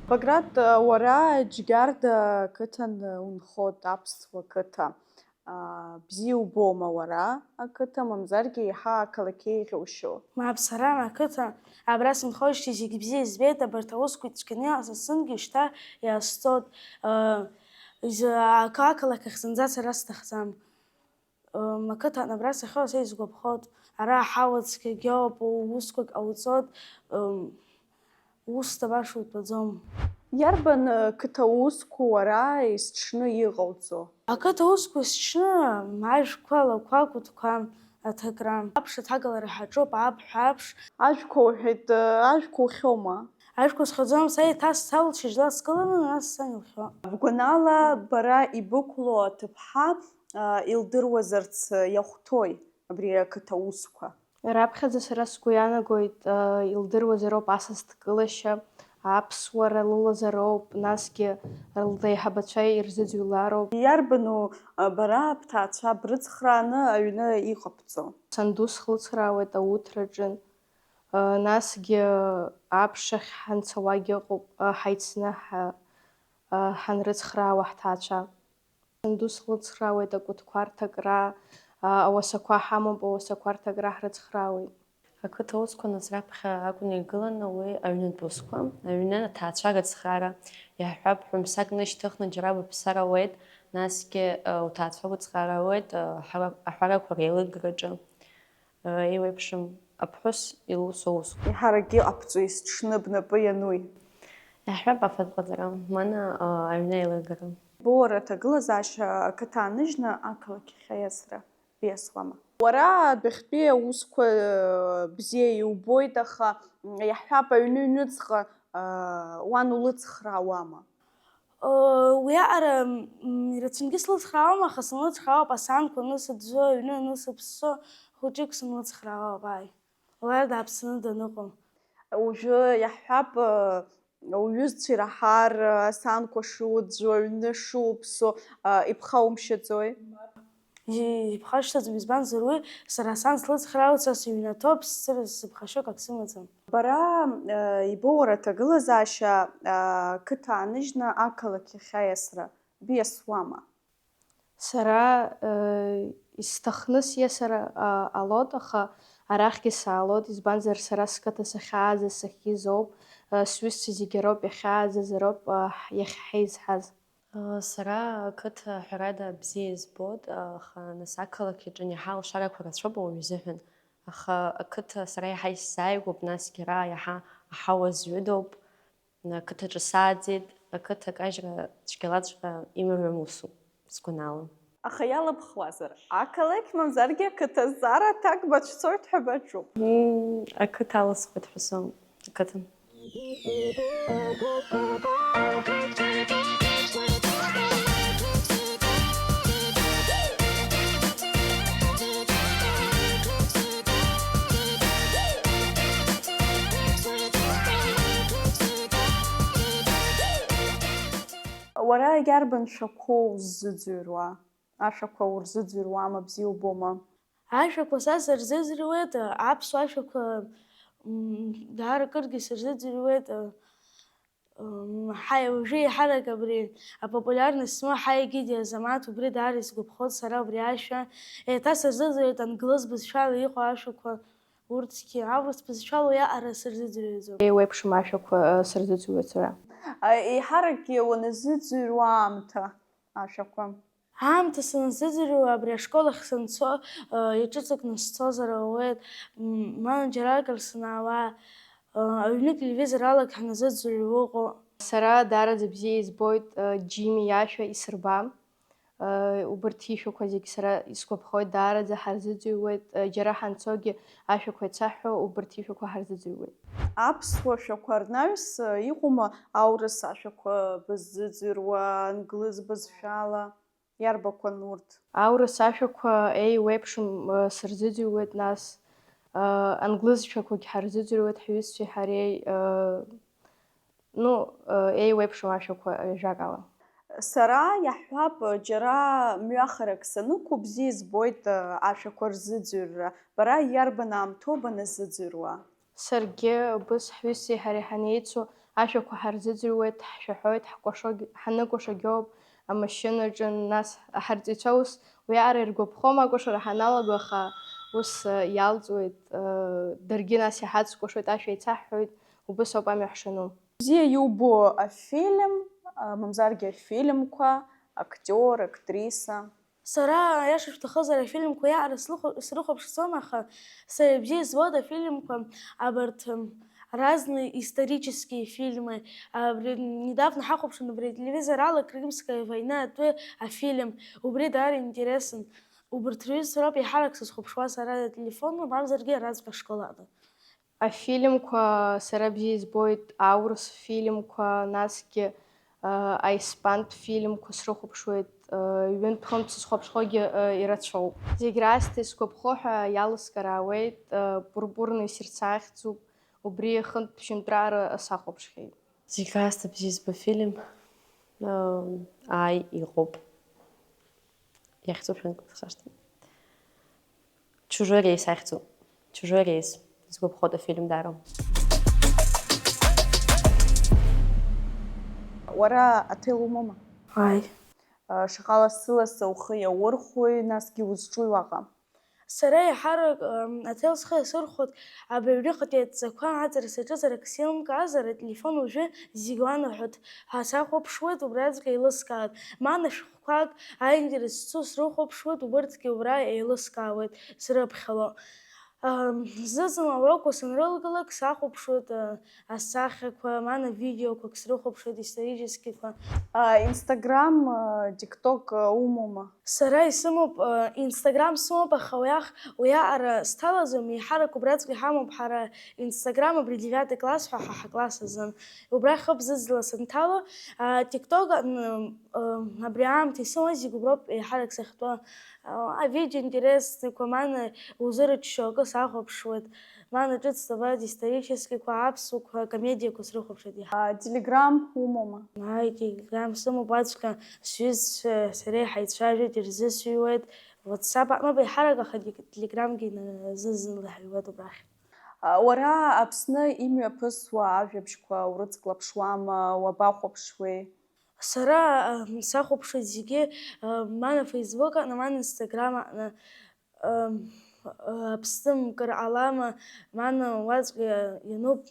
Баграт, уара Џьгьарда қыҭан унхоит, аԥсуа қыҭа. Бзиа убома уара ақыҭа, мамзаргьы еиҳа ақалақь еиӷьушьо? Мап, сара ақыҭа абра сынхоижьҭеи зегь бзиа избеит, абарҭ аусқәа ицәгьаны иҟасҵазҭгьы шьҭа иҟасҵоит. Акы ақалақь ахь зынӡа ацара сҭахӡам. М, ақыҭан абра сахьыҟоу са исгәаԥхоит. Ара аҳауа цқьагьоуп, усқәак ҟауҵоит, м, усда баша утәаӡом. Иарбан, ы, қыҭа усқәа уара есҽны иҟауҵо? Ақыҭа усқәа есҽны, м, ажәқәа, алақәа, акәытқәа аҭакра. Аԥш аҭагалара ҳаҿуп, аб ҳәа аԥш. Ажәқәа уҳәеит, ы, ажәқәа ухьоума? Ажәқәа схьаӡом, са еиҭа сцалоит шьыжьла сгыланы, нас сан илхьоит. Бгәанала, бара ибықәлоу аҭыԥҳа, а, илдыруазарц иахәҭои абри ақыҭа усқәа? Раԥхьаӡа сара сгәы иаанагоит, а, илдыруазароуп асасдкылашьа, аԥсуара лылазароуп, насгьы леиҳабацәа ирзыӡырҩлароуп. Иарбану, а, бара бҭаацәа брыцхрааны аҩны иҟабҵо? Санду слыцхраауеит ауҭраҿы. Насгьы аԥшахь ҳанцауагь ыҟоуп, ҳаицны ҳа-, ҳанрыцхраауа ҳҭаацәа. Санду слыцхраауеит акәытқәа рҭакра, ауасақәа ҳамоуп, ауасақәа рҭакра ҳрыцхраауеит. Ақыҭа усқәа нас раԥхьа акәын иргыланы уи аҩнытә усқәа. Аҩны аҭаацәа рыцхраара иаҳҳәап, ҳәымсак нышьҭыхны џьара быԥсар ауеит, насгьы, уҭаацәа уцхраара ауеит, аҳәара-, аҳәарақәа реилыргараҿы. Еиуеиԥшым аԥҳәыс илусу аусқәа. Еиҳарак иҟабҵои есҽны бнапы иануи? Иаҳҳәап, афатә ҟаҵара, мана, а, аҩны аилыргара. Бо уара аҭагылазаашьа ақыҭа ааныжьны ақалақь ахь аиасра биасуама? Уара адәахьтәи аусқәа, э, бзиа иубоит, аха, м, иаҳҳәап, аҩны-ҩныҵҟа, Уан улыцхраауама? Уиаҟара, м, ирацәангьы слыцхраауам, аха санлыцхраауа, асаанқәа анысыӡәӡәо, аҩны анысыԥссо, хәыҷык санлыцхраауа, ааи. Лара дааԥсаны даныҟам. Уажәы иаҳҳәап, уҩызцәа ираҳар, асаанқәа шуӡәӡәо, аҩны шуԥсо, иԥхаумшьаӡои? Ибхашҭӡом, избанзар, уи сара сан слыцхраауеит, са сыҩнаҭоуп, сцәырызго сыԥхашьо акгьы сымаӡам. Бара, ибоу уара аҭагылазаашьа, ақыҭа ааныжьны ақалақь ахь аиасра биасуама? Сара, исҭахны сиасыр, ҟалоит, аха арахьгьы саалоит, избанзар, сара сқыҭа сахьааӡаз сахьиз ауп, сҩызцәа зегьы роуп иахьааӡаз, роуп, иахьҳаизҳаз. Сара ақыҭа, ҳәарада, бзиа избоит, аха нас ақалақь аҿы иаҳа алшарақәа рацәоуп ауаҩы изыҳәан. Аха ақыҭа сара иаҳа исзааигәоуп, насгьы ара иаҳа аҳауа зҩыдоуп. Ақыҭаҿы сааӡеит, ақыҭа акажьра цәгьалаҵәҟьа имариам усуп, сгәанала. Аха иалабхуазар, ақалақь мамзаргьы ақыҭа, зҵаара аҭак бацәцоит ҳәа баҿуп. Мм, ақыҭа алысхуеит ҳәа соуам, ақыҭан. Уара иарбан шәақәоу уззыӡырҩуа? Ашәақәа урзыӡырҩуама, бзиа убома? Ашәақәа са сырзыӡырҩуеит, аԥсуа ашәақәа, м, даара акыргьы сырзыӡырҩуеит, м, ҳаи, уажәы еиҳарак абри апопулиарность змоу Ҳаи-Гиди Азамаҭ, убри даара исгәаԥхоит сара убри ашәа. Еиҭа сырзыӡырҩуеит англыз бызшәала иҟоу ашәақәа, урҭгьы, аурыс бызшәала уиаҟара сырзыӡырҩуаӡом. Еиуеиԥшым ашәақәа, ы, сырзыӡырҩуеит сара. А, еиҳаракгьы уаназыӡырҩуа аамҭа ашәақәа? Аамҭа саназыӡырҩуа, абри ашкол ахь санцо, ы, иҿыцакны сцозар ауеит, м, ма џьаракыр санаауа, ы, аҩны телевизор алак ҳаназыӡырҩуа ыҟоуп. Сара даараӡа бзиа избоит, ы, Џьими иашәа Исырба. Ы, убырҭ ишәақәа зегь сара исгәаԥхоит, даараӡа ҳарзыӡырҩуеит, ы, џьара ҳанцогьы ашәақәа еицаҳҳәо убырҭ ишәақәа ҳарзыӡырҩуеит. Аԥсуа шәақәа рнаҩс, ы, иҟоума аурыс ашәақәа быззыӡырҩуа, англыз бызшәала? Иарбақәан урҭ? Аурыс ашәақәа еиуеиԥшым, ы, сырзыӡырҩуеит нас, ы, англыз шәақәагь ҳарзыӡырҩуеит ҳҩызцәеи ҳареи, ы, ну, ы, еиуеиԥшым ашәақәа, ы, жәакала. Сара, иаҳҳәап, ы, џьара мҩахарак санықәу бзиа избоит, ы, ашәақәа рзыӡырҩра. Бара иарбан аамҭоу баназыӡырҩуа? Саргьы убыс ҳҩызцәеи ҳареи ҳанеицу, ашәақәа ҳарзыӡырҩуеит, ҳшәаҳәоит, ҳкәашогь-, ҳаныкәашогьоуп амашьынаҿы, нас ҳарҵаҩцәа ус уиаҟара иргәаԥхом акәашара ҳаналаго, аха ус, э, иалҵуеит, э, даргьы нас иҳацкәашоит, ашәа еицаҳҳәоит, убыс ауп амҩа ҳшану. Бзиа иубо афильм, э, мамзаргьы афильмқәа, актиор, актриса. Сара, аиаша шәҭахызар, афильмқәа иаҟара слыхәа-, срыхәаԥшӡом, аха сара ибзиа избоит афильмқәа абарҭ, м, разные исторические фильмы. Абри недавно ҳахәаԥшын абри ателевизор ала Крымская война атәы афильм. Убри даара интересын. Убарҭ рҩызцәа роуп еиҳарак сызхәаԥшуа сара ателефон, мамзаргьы араҵәҟьа ашколада. Афильмқәа сара бзиа избоит, аурыс фильмқәа, насгьы, ы, аиспантә фильмқәа срыхәаԥшуеит, ы, ҩынтә-хынтә сызхәаԥшуагьы, ы, ирацәоуп. Зегь раасҭа исгәаԥхо ҳәа иалыскаар ауеит, ы, Пурпурные сердца ахьӡуп, убри хынтә ԥшьынтәраара сахәаԥшхьеит. Зегь раасҭа бзиа збо афильм, ы, ааи, иҟоуп. Иахьӡу шәынтә схашҭит. Чужой рейс ахьӡуп. Чужой рейс. Сгәаԥхоит афильм даара. Уара аҭел умоума? Ааи. Шаҟа лассы-лассы ухы иаурхәои, насгьы узҿуи уаҟа? Сара еиҳарак, м, аҭел схы иасырхәоит, абри аҩныҟатәи адҵақәа аҵара саҿызар, ак сеилымкаазар, ателефон уажәы зегь уанаҳәоит ҳәа сахәаԥшуеит, убраҵәҟьа еилыскаауеит. Ма нашәҟәқәак аинтерес зцу срыхәаԥшуеит, убырҭгьы убра еилыскаауеит срыԥхьало. Зны-зынла аурокқәа санрылгалак, сахәаԥшуеит асахьақәа, ман авидеоқәак срыхәаԥшуеит, историческиқәа. Instagram, TikTok умоума? Сара исымоуп, Instagram сымоуп, аха уиаҟ-, уиаҟара сҭалаӡом, еиҳарак убраҵәҟьа иҳамоуп ҳара Instagram абри девятый класс ҳәа ҳа ҳакласс азын. Убрахь хыбзазла санҭало, TikTok аҟны, абри аамҭа исымаз зегь уброуп еиҳарак сахьтәоу. Авидео интереснақәа, ман узырччо акы сахәаԥшуеит. Ман ҿыц абарҭ историческиқәа, аԥсуақәа, акомедиақәа срыхәаԥшуеит иаҳа. Телеграм умоума? Ааи, Телеграм сымоуп, аӡәк сҩызцәа сареи ҳаицәажәоит, ирзысҩуеит. WhatsApp аҟноуп еиҳарак, аха Телеграмгьы зны-зынла иҳаҩуеит убрахь. Уара Аԥсны имҩаԥысуа ажәабжьқәа урыцклаԥшуама, уабахәаԥшуеи? Сара сахәаԥшуеит зегьы, ман афейсбук аҟны, ман инстаграм аҟны. Аԥсны мкыр ҟалама, ман уаҵәҟьа иануп,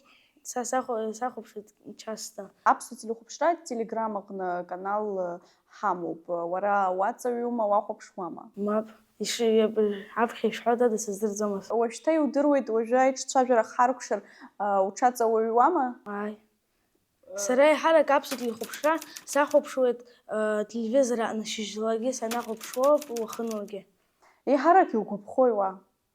са сахәаԥшуеит часто. Аԥсуа телехәаԥшра Telegram аҟны канал ҳамоуп, уара уаҵаҩума, уахәаԥшуама? Мап, аԥхьа ишҳәо дада сыздырӡомызт. Уажәшьҭа иудыруеит, уажәы аиҿцәажәара ҳаркәшар уҽаҵаҩуама? Ааи. Сара еиҳарак аԥсуа телехәаԥшра сахәаԥшуеит, телевизор аҟны шьыжьлагьы санахәаԥшуоуп, уахынлагьы. Еиҳарак иугәаԥхои уа,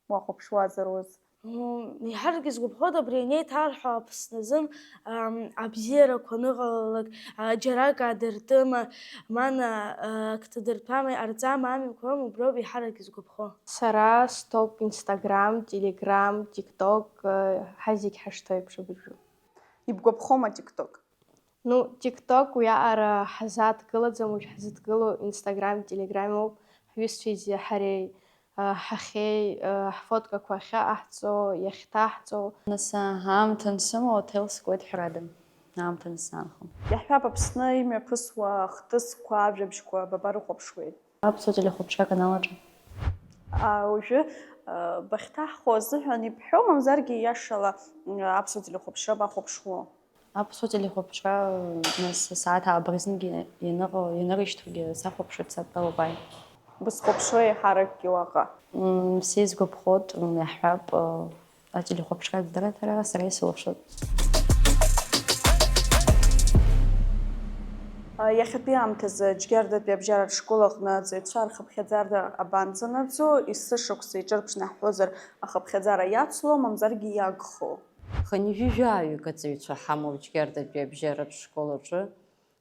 уахәаԥшуазар ус? Еиҳарак исгәаԥхоит абри анеиҭарҳәо Аԥсны азын абзиарақәа аныҟалалак, џьарак аадыртыма, ман ак ҭадыртәама, иҟарҵама, амҩақәа роума, убриоуп еиҳарак изгәаԥхо. Сара стоп Instagram, Telegram, TikTok, ҳа зегь ҳашҭоу еиԥш абыржәы. Ибгәаԥхома TikTok? Ну, TikTok уиаҟара ҳазааҭгылаӡам, уажә ҳзыдгылоу Instagram, Telegram ауп, ҳҩызцәеи зи-, ҳареи, ҳахьеи, ҳфотокақәа ахьаҟаҳҵо, иахьҭаҳҵо. Нас, аамҭа ансымоу аҭел скуеит ҳәарада, аамҭа ансаанхо. Иаҳҳәап, Аԥсны имҩаԥысуа ахҭысқәа, ажәабжьқәа ба барыхәаԥшуеит? Аԥсуа телехәаԥшра аканал аҿы. Уажәы бахьҭаҳхуа азыҳәан ибҳәо, мамзаргьы иашала Аԥсуа телехәаԥшра бахәаԥшуоу? Аԥсуа телехәаԥшра, нас, асааҭ ааба рзынгьы ианыҟало, ианырышьҭоугьы сахәаԥшуеит сатәалоуп. Бысхәаԥшуеи еиҳаракгьы уаҟа? Мм, сизгәаԥхоит, мм, иаҳҳәап, ыы, ателехәаԥшра дырраҭара сара исылшоит. Иахьатәи аамҭазы Џьгьардатәи абжьаратә школ аҟны аҵаҩцәа рхыԥхьаӡара абанӡанаӡо, есышықәса иҿырԥшны ҳҳәозар, ахыԥхьаӡара иацло, мамзаргьы иагхо? Хынҩажәи жәаҩык аҵаҩцәа ҳамоуп Џьгьардатәи абжьаратә школ аҿы.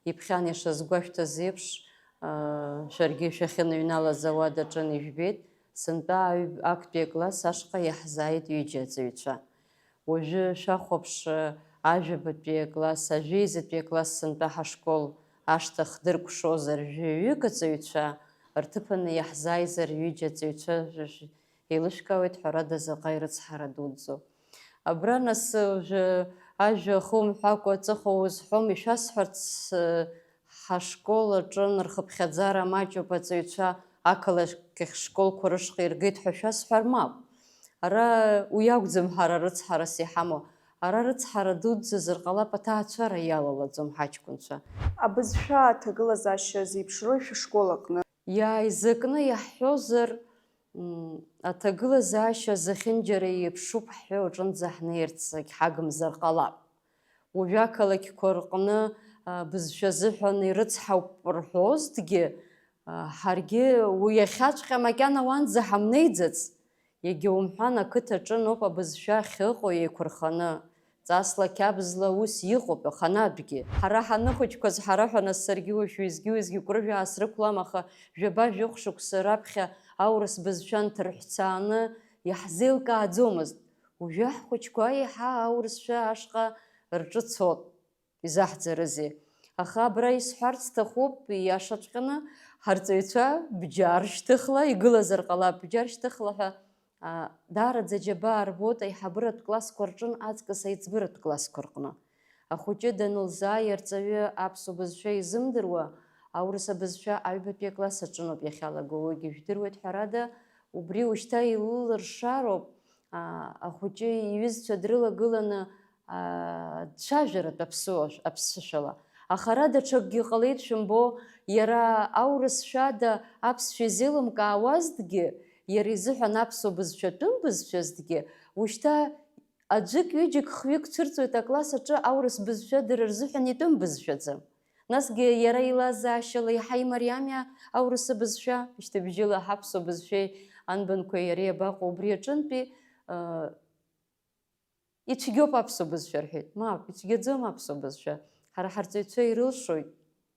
Иԥхьан ишазгәашәҭаз еиԥш, шәаргьы шәахьыныҩналаз ауадаҿы ижәбеит, сынтәа аҩ-, актәи акласс ашҟа иаҳзааит ҩыџьа аҵаҩцәа. Уажәы шәахәаԥш, ажәабатәи акласс, ажәеизатәи акласс сынтәа ҳашкол ашҭа хдыркәшозар жәаҩык аҵаҩцәа, рҭыԥаны иаҳзааизар ҩыџьа аҵаҩцәа, еилышәкаауеит, ҳәарада, заҟа ирыцҳара дуӡӡоу. Абра нас, уажәы, ажәа ахумҳәакәа, аҵыхәа узҳәом, ишәасҳәарц, ҳашкол аҿы нырхыԥхьаӡара маҷуп, аҵаҩцәа ақалақь ахь школқәа рышҟа иргеит ҳәа шәасҳәар мап. Ара уи акәӡам ҳара рыцҳарас иҳамоу. Ара рыцҳара дуӡӡазар ҟалап, аҭаацәара иалалаӡом ҳаҷкәынцәа. Абызшәа аҭагылазаашьа зеиԥшрои шәышкол аҟны? Иааизакны иаҳҳәозар, Мм, аҭагылазаашьа зехьынџьара еиԥшуп ҳҳәо аҿынӡа ҳнеирц егьҳагымзар ҟалап. Уажәы ақалақьқәа рҟны, а, бызшәа азыҳәан ирыцҳауп рҳәозҭгьы, а, ҳаргьы уи иахьаҵәҟьа макьана уанӡа ҳамнеиӡац. Иагьа умҳәан, ақыҭаҿы ноуп абызшәа ахьыҟоу еиқәырханы. Ҵасла қьабзла ус иҟоуп аханатәгьы. Ҳара ҳаныхәыҷқәаз ҳара ҳәа нас саргьы уажә уеизгьы-уеизгьы кәрыжә аасрықәлам, аха жәаба-жәохә шықәса раԥхьа аурыс бызшәа нҭырҳәцааны иаҳзеилкааӡомызт. Уажәы ҳхәыҷқәа еиҳа аурысшәа ашҟа рҿы цот. Изаҳӡарызеи? Аха абра исҳәарц сҭахуп, ииашаҵәҟьаны, ҳарҵаҩцәа бџьар шьҭыхла, игылазар ҟалап бџьар шьҭыхла ҳәа, Даараӡа аџьабаа рбоит аиҳабыратә классқәа рҿын аҵкыс аиҵбыратә классқәа рҟны. Ахәыҷы данылзааи арҵаҩы аԥсуа бызшәа изымдыруа, аурыс абызшәа аҩбатәи акласс аҿыноуп иахьалаго, уигьы жәдыруеит ҳәарада, убри ушьҭа илылыршароуп, ахәыҷы иҩызцәа дрылагыланы, дцәажәаратә аԥсуа-, аԥсышәала. Аха ара даҽакгьы ҟалеит шәымбо, иара аурысшәада аԥсшәа изеилымкаауазҭгьы, иара изыҳәан аԥсуа бызшәатәым бызшәазҭгьы, Ушьҭа аӡәык-ҩыџьак, хҩык цәырҵуеит акласс аҿы аурыс бызшәа дара рзыҳәан итәым бызшәаӡа. Насгьы иара илазаашьала иаҳа имариами аурыс бызшәа, шьҭыбжьыла ҳаԥсуа бызшәеи анбанқәеи иареи абаҟоу убри аҿынтәи, ыы, ицәгьоуп аԥсуа бызшәа рҳәеит. Мап, ицәгьаӡом аԥсуа бызшәа. Ҳара ҳарҵаҩцәа ирылшоит,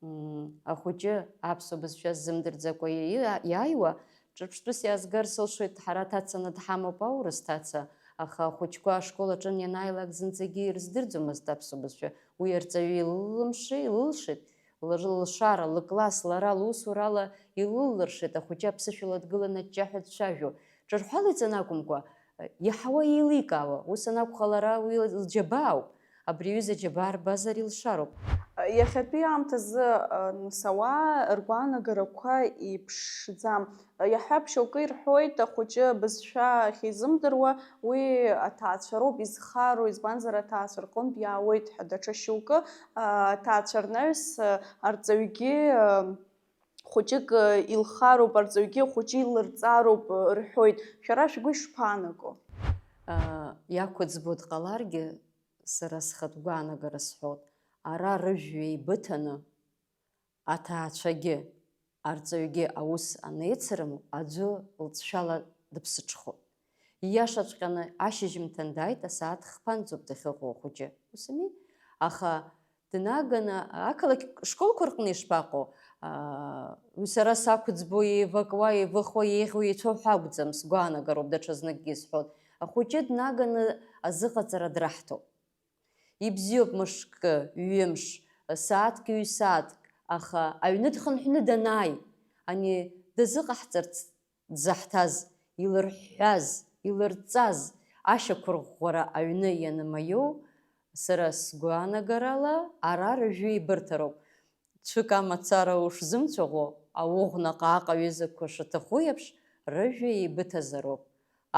м, ахәыҷы аԥсуа бызшәа ззымдырӡакәа иа-, иааиуа, ҿырԥштәыс иаазгар сылшоит, ҳара аҭацаны дҳамоуп аурыс ҭаца, аха ахәыҷқәа ашкол аҿы ианааилак зынӡагьы ирыздырӡомызт аԥсуа бызшәа. Уи арҵаҩы илылымшеи, илылшеит, лыр-, лылшара, лыкласс, лара лусурала илыллыршеит, ахәыҷы аԥсышәала дгыланы аҷҷаҳәа дцәажәо. Ҿырҳәала иҵаны акәымкәа, иаҳауа еиликаауа, ус анакәха, лара уи лџьабаауп, абри аҩыза аџьабаа рбазар илшароуп. Иахьатәи аамҭазы, ы, нас ауаа ргәаанагарақәа еиԥшӡам. Иаҳҳәап, шьоукы ирҳәоит, ахәыҷы абызшәа ахьизымдыруа, уи аҭаацәа роуп изхароу, избанзар, аҭаацәа рҟынтә иаауеит ҳәа. Даҽа шьоукы, ы, аҭаацәа рнаҩс, ы, арҵаҩгьы, ы, хәыҷык, ы, илхароуп, арҵаҩгьы ахәыҷы илырҵароуп, ы, рҳәоит. Шәара шәгәы ишԥаанаго? Ы, иақәыӡбо дҟаларгьы, сара схатә гәаанагара сҳәоит, ара рыжәҩа еибыҭаны, аҭаацәагьы арҵаҩгьы аус анеицырыму аӡәы лҵшәала дыԥсыҽхоит. Ииашаҵәҟьаны ашьыжьымҭан дааит, асааҭ хԥанӡоуп дахьыҟоу ахәыҷы. Ус ами? Аха днаганы ақалақь школқәа рҟны ишԥаҟоу? Аа, уи сара сақәӡбо еивакуа, еивыхуа, еиӷьу, еицәоу ҳәа акәӡам, сгәаанагароуп, даҽазныкгьы исҳәоит. Ахәыҷы днаганы азыҟаҵара драҳҭоит. Ибзиоуп мышкы, ҩымш, сааҭк, ҩ-сааҭк, аха аҩны дхынҳәны данааи, ани дазыҟаҳҵарц дзаҳҭаз, илырҳәҳәаз, илырҵаз ашьақәырӷәӷәара аҩны ианмаиоу, сара сгәаанагарала, ара рыжәҩа еибырҭароуп. Цәык амацара ушзымцәаӷәо, ауӷә наҟ-ааҟ аҩызақәа шаҭаху еиԥш, рыжәҩа еибыҭазароуп.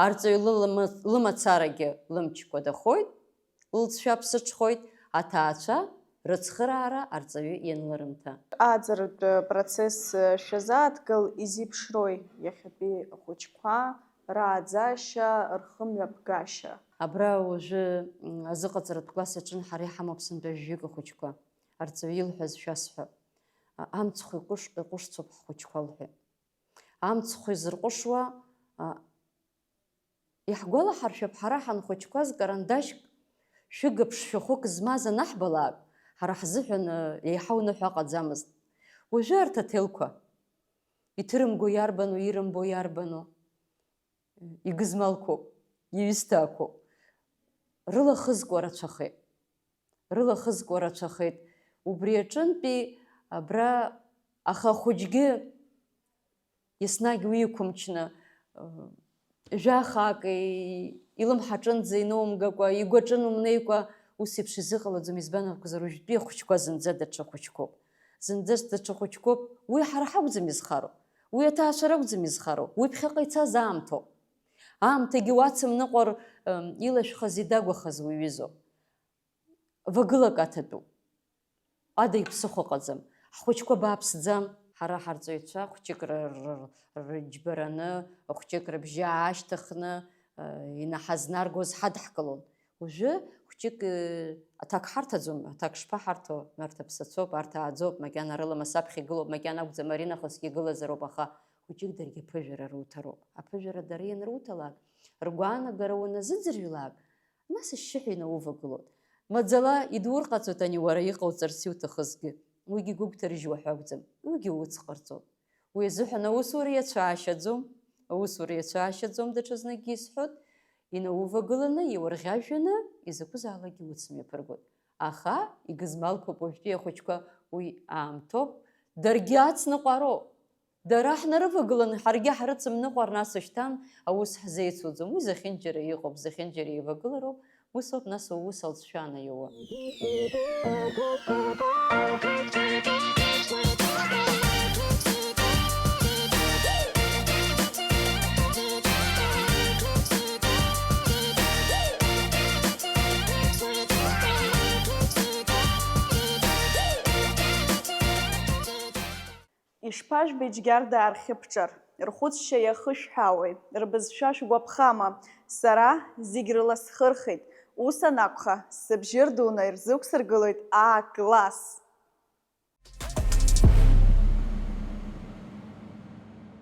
Арҵаҩ лылама-, лымацарагьы лымчқәа дахоит, лҵшәа ԥсыҽхоит, аҭаацәа рыцхыраара арҵаҩы ианлырымҭа. Аӡаратә процесс шәазааҭгыл, изеиԥшрои иахьатәи ахәыҷқәа рааӡашьа, рхымҩаԥгашьа? Абра уажәы, м, азыҟаҵаратә класс аҿы ҳара иҳамоуп сынтәа жәаҩык ахәыҷқәа. Арҵаҩы илҳәаз шәасҳәап. А-, амцхә иҟәыш-, иҟәышцоуп ҳхәыҷқәа, лҳәеит. Амцхә изырҟәышуа, а, Иаҳгәалаҳаршәап, ҳара ҳанхәыҷқәаз карандашьк шәыгаԥш-шәахәык змаз анаҳбалак, ҳара ҳзыҳәан, э, еиҳау ныҳәа ҟаӡамызт. Уажәы арҭ аҭелқәа иҭырымго иарбану, ирымбо иарбану? Игызмалқәоуп, иҩысҭаақәоуп. Рылахызкуа рацәахеит. Рылахызкуа рацәахеит. Убри аҿынтәи абра, аха ахәыҷгьы еснагь уи иқәымчны, жәа хаак илымҳаҿынӡа иноумгакәа, игәаҿы нумнеикәа, ус еиԥш изыҟалаӡом, избан акәзар, уажәтәи ахәыҷқәа зынӡа даҽа хәыҷқәоуп. Зынӡа даҽа хәыҷқәоуп. Уи ҳара ҳакәӡам изхароу, уи аҭаацәа ракәӡам изхароу, уи ԥхьаҟа ицаз аамҭоуп. Аамҭагьы уацымныҟәар, м, илашәхази дагәахаз уаҩызоуп. Вагылак аҭатәуп. Ада иԥсыхәа ҟаӡам. Ҳхәыҷқәа бааԥсӡам. Ҳара ҳарҵаҩцәа хәҷык ры-, ры-, рыџьбараны, хәҷык рыбжьы аашьҭыхны, э, инаҳазнаргоз ҳадҳкылон. Уажәы хәҷык, э, аҭак ҳарҭаӡом, аҭак шԥаҳарҭо, арҭ аԥсацәоуп, арҭ ааӡоуп, макьана рыламыс аԥхьа игылоуп, макьана акәӡам, аринахысгьы игылазароуп, аха хәҷык даргьы аԥыжәара руҭароуп. Аԥыжәара дара ианруҭалак, ргәаанагара уназыӡырҩлак, нас ашьшьыҳәа инаувагылоит. Маӡала идурҟаҵоит ани уара иҟауҵарц иуҭахызгьы. Уигьы гәыгәҭарыжьуа ҳәа акәӡам, уигьы уц ҟарҵоит. Уи азыҳәан аусура иацәаашьаӡом, аусура иацәаашьаӡом, даҽазныкгьы исҳәоит, инаувагыланы, иурӷьажәҩаны, изакәызаалакгьы уц мҩаԥыргоит. Аха игызмалқәоуп уажәтәи ахәыҷқәа, уи аамҭоуп, даргьы ацныҟәароуп. Дара ҳнарывагыланы, ҳаргьы ҳрыцымныҟәар, нас шьҭан аус ҳзеицуӡом. Уи зехьынџьара иҟоуп, зехьынџьара еивагылароуп. Ус ауп, нас, уус алҵшәа анаиуа. Ишԥажәбеи, Џьгьарда архьыԥҿар? Рхәыцшьа иахышәҳәаауеи? Рбызшәа шәгәаԥхама? Сара зегь рыла схырхит. Ус анакәха, сыбжьы рдуны ирзықәсыргылоит А-класс.